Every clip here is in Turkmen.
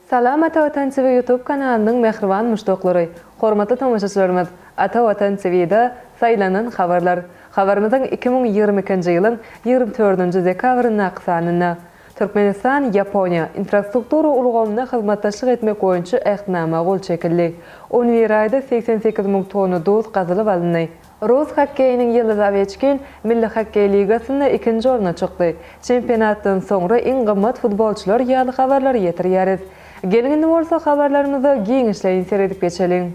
Salam Ata Watan TV YouTube kanalynyň mähriban muşdaklary! Hormatly tomaşaçylarymyz, Ata Watan TV-da Saýlanan habarlar habarymyzyň 2022-nji ýylyň 24-nji dekabryndaky sanynda Türkmenistan, Ýaponiýa infrastruktura ulgamynda hyzmatdaşlyk etmek boýunça Ähtnama gol çekildi. On bir aýda 88 müň tonna duz gazylyp alyndy. Rus hokkeýiniň ýyldyzy Oweçkin Milli hokkeý ligasynda ikinji orna çykdy. Çempionatdan soňra iň gymmat futbolçylar ýaly habarlary ýetirýäris. Geliň indi bolsa habarlarymyza giňişleýin seredip geçeliň.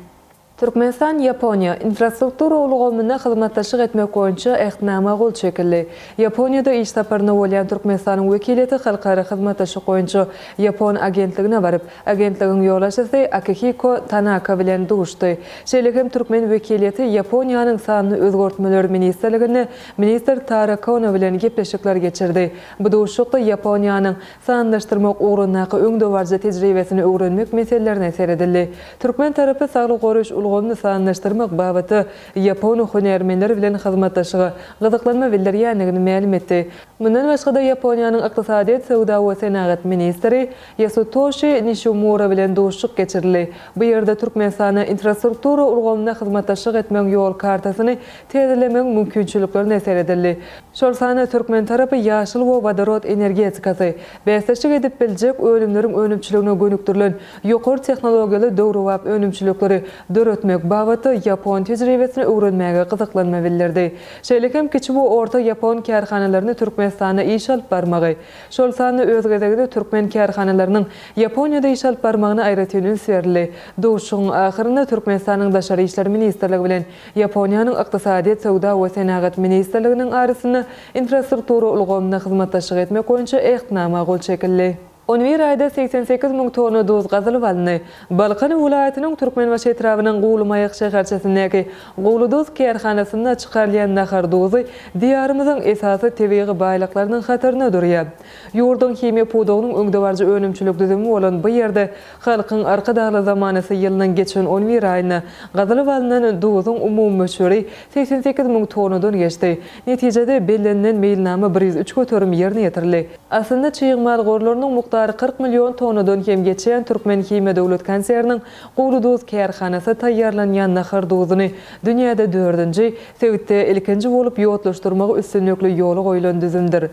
Türkmenistan, Ýaponiýa infrastruktura ulgamynda hyzmatdaşlyk etmek boýunça Ähtnama gol çekildi. Ýaponiýada iş saparynda bolýan Türkmenistanyň wekiliýeti halkara hyzmatdaşlyk boýunça Ýapon agentligine baryp, agentligiň ýolbaşçysy Akihiko Tanaka bilen duşdy. Şeýle hem türkmen wekiliýeti Ýaponiýanyň Sanly özgertmeler ministrliginde ministr Taro Kono bilen gepleşikler geçirdi. Bu duşuşykda Ýaponiýanyň sanlylaşdyrmak ugrundaky öňdebaryjy tejribesini öwrenmek meselelerine seredildi. Türkmen tarapy saglygy goraýyş ulgamyny sanlylaşdyrmak babatda ýapon hünärmenleri bilen hyzmatdaşlyga gyzyklanma bildirýändigini mälim etdi. Mundan başga-da, Ýaponiýanyň ykdysadyýet, söwda we senagat ministri Ýasutoşi Nişimura bilen duşuşyk geçirildi. Bu ýerde Türkmenistanda infrastruktura ulgamynda hyzmatdaşlyk etmegiň ýol kartasyny täzelemegiň mümkinçiliklerine seredildi. Şol sanda türkmen tarapy ýaşyl we wodorod energetikasy, bäsdeşlik edip biljek önümleriň önümçiligine gönükdirilen ýokary tehnologiýaly döwrebap önümçilikleri döretmek babatda ýapon tejribesini öwrenmäge gyzyklanma bildirdi. Şeýle hem kiçi we orta ýapon kärhanalaryny Türkmenistanda iş alyp barmagy, şol sanda öz gezeginde türkmen kärhanalarynyň Ýaponiýada iş alyp barmagyna aýratyn üns berildi. Duşuşygyň ahyrynda Türkmenistanyň Daşary işler ministrligi bilen Ýaponiýanyň Ykdysadyýet, söwda we senagat ministrliginiň arasynda infrastruktura ulgamynda hyzmatdaşlyk etmek boýunça Ähtnama gol çekildi. On bir aýda 88 müň tonna duz gazylyp alyndy. Balkan welaýatynyň Türkmenbaşy etrabynyň Guwlymaýak şäherçesindäki Guwlyduz kärhanasynda çykarylýan nahar duzy Diýarymyzyň esasy tebigy baýlyklarynyň hatarynda durýar. Ýurduň himiýa pudagynyň öňdebaryjy önümçilik düzümi bolan bu ýerde Halkyň Arkadagly zamanasy ýylynyň geçen on bir aýynda gazylyp alnan duzuň umumy möçberi 88 müň tonnadan geçdi. Netijede, bellenilen meýilnama 103% ýerine ýetirildi. Aslynda çig mal gorlarynyň mukdary 40 million tonnadan hem geçýän Türkmenhimiýa döwlet konserniniň Guwly duz kärhanasy taýýarlanýan nahar duzuny dünýäde dördünji, sebitde ilkinji bolup ýodlaşdyrmagy üstünlikli ýola goýlan düzümdir.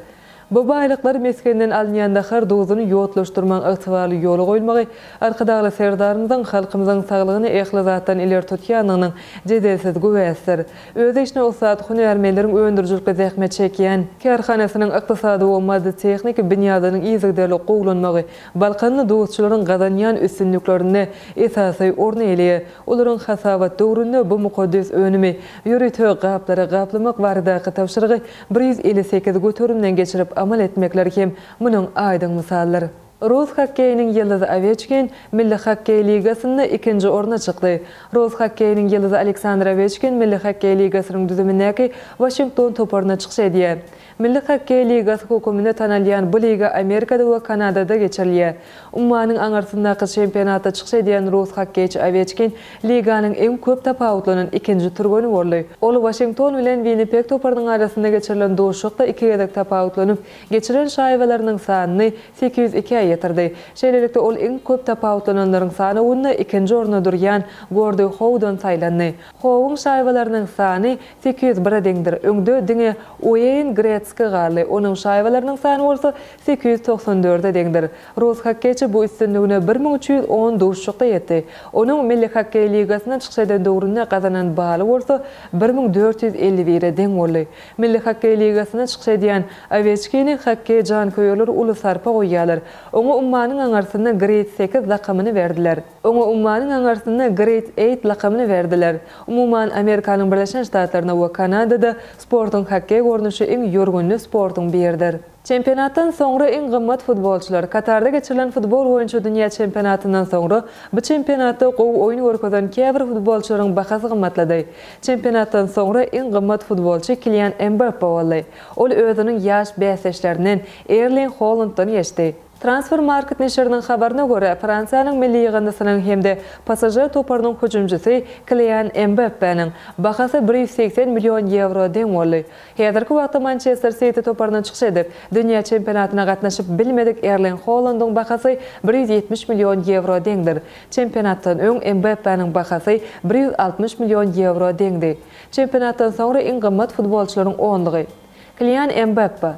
Bu baýlyklar mesgenden alynýan nahar duzuny ýodlaşdyrmagyň ygtybarly ýola goýulmagy Arkadagly Serdarymyzyň halkymyzyň saglygyny ähli zatdan ileri tutýandygynyň jedelsiz güwäsidir. Öz işine ussat hünärmenleriň öndürijilikli zähmet çekýän kärhanasynyň ykdysady we maddy-tehniki binýadynyň yzygiderli gowulanmagy balkanly duzçularyň gazanýan üstünliklerinde esasy orun eýeleýär. Olaryň hasabat döwründe bu mukaddes önümi ýörite gaplara gaplamak baradaky tabşyrygy 158 göterimden geçirip amal etmekleri hem munuň aýdyň mysalydyr. Rus hokkeýiniň ýyldyzy Oweçkin Milli hokkeý ligasynda ikinji orna çykdy. Rus hokkeýiniň ýyldyzy Aleksandr Oweçkin Milli hokkeý ligasynyň düzümindäki Waşington toparynda çykyş edýär. Milli hokkeý ligasy höküminde tanalýan bu liga Amerikada we Kanadada geçirilýär. Ummanyň aňyrsyndaky çempionatda çykyş edýän rus hokkeýçi Oweçkin liganyň iň köp tapawutlanan ikinji türgeni boldy. Ol Waşington bilen Winnipeg toparynyň arasynda geçirilen duşuşykda iki gezek tapawutlanyp, geçiren şaýbalarynyň sanyny 802-ä ýetirdi. Şeýlelikde, ol iň köp tapawutlananlaryň sanawynda ikinji orunda durýan Gordi Houdan saýlandy. Houwyň şaýbalarynyň sany 801-e deňdir. Öňde diňe Ueýn Gretski galdy, onuň şaýbalarynyň sany bolsa 894-e deňdir. Rus hokkeýçi bu üstünligine 1310 duşuşykda ýetdi. Onuň Milli hokkeý ligasynda çykyş eden döwründe gazanan baly bolsa 1451-e deň boldy. Milli hokkeý ligasynda çykyş edýän Oweçkini hokkeý janköýerleri uly sarpa goýýarlar. Oňa ummanyň aňyrsynda Great 8 lakamyny berdiler. Oňa ummanyň aňyrsynda Great Eight lakamyny berdiler. Umuman, Amerikanyň Birleşen Ştatlarynda we Kanadada sportuň hokkeý görnüşi iň ýörgünli sportuň biridir. Çempionatdan soňra iň gymmat futbolçylar, Katarda geçirilen futbol boýunça dünýä çempionatyndan soňra bu çempionatda gowy oýun görkezen käbir futbolçylaryň bahasy gymmatlady. Çempionatdan soňra iň gymmat futbolçy Kilian Mbappe boldy. Ol özüniň ýaş bäsdeşlerinden Erling Holanddan geçdi. Transfermarkt neşiriniň habaryna görä, Fransiýanyň milli ýygyndysynyň hem-de PSŽ toparynyň hüjümçisi Kilian Mbappeniň bahasy 180 million ýewro deň boldy. Häzirki wagtda Mançester Siti toparynda çykyş edip, dünýä çempionatyna gatnaşyp bilmedik Erling Holandyň bahasy 170 million ýewro deňdir. Çempionatdan öň Mbappeniň bahasy 160 million ýewro deňdi. Çempionatdan soňra iň gymmat futbolçylaryň onlugy. Kilian Mbappe,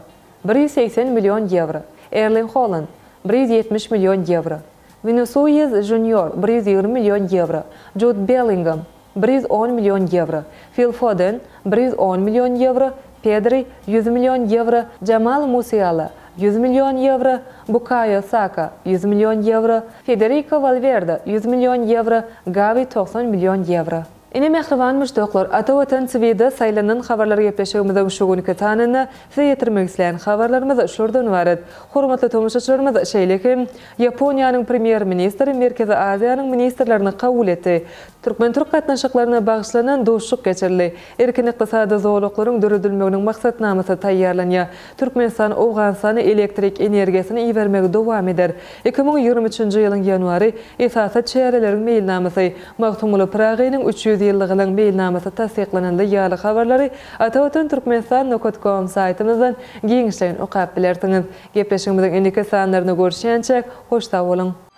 180 million ýewro, Erling Holand, 170 million ýewro, Winisuiz Junior, 120 million ýewro, Jud Bellingam, 110 million ýewro, Fil Foden, 110 million ýewro, Pedri, 100 million ýewro, Jamal Musiala, 100 million ýewro, Bukaýo Saka, 100 million ýewro, Federiko Walwerde, 100 million ýewro, Gawi, 90 million ýewro. Ine mähriban muşdaklar, Ata Watan TVda saýlanan habarlar gepleşigimiziň şu günki sanynda size ýetirmek isleýän habarlarymyz şulardan ybarat. Hormatly tomaşaçylarymyz, şeýle hem Ýaponiýanyň Premýer-ministri Merkezi Aziýanyň ministrlerini kabul etdi. Türkmen-türk gatnaşyklaryna bagyşlanan duşuşyk geçirildi. Erkin ykdysady zolaklaryň döredilmeginiň maksatnamasy taýýarlanýar. Türkmenistan Owganystana elektrik energiýasyny ibermegi dowam eder. 2023-nji ýylyň ýanwary esasy çäreleriň meýilnamasy, Magtymguly Pyragynyň 300 ýyllygynyň meýilnamasy tassyklanyldy ýaly habarlary Atavatan Türkmenistan nokat kom saýtymyzdan giňişleýin okap bilersiňiz. Gepleşigimiziň indiki sanlarynda görüşýänçäk, hoş sag boluň!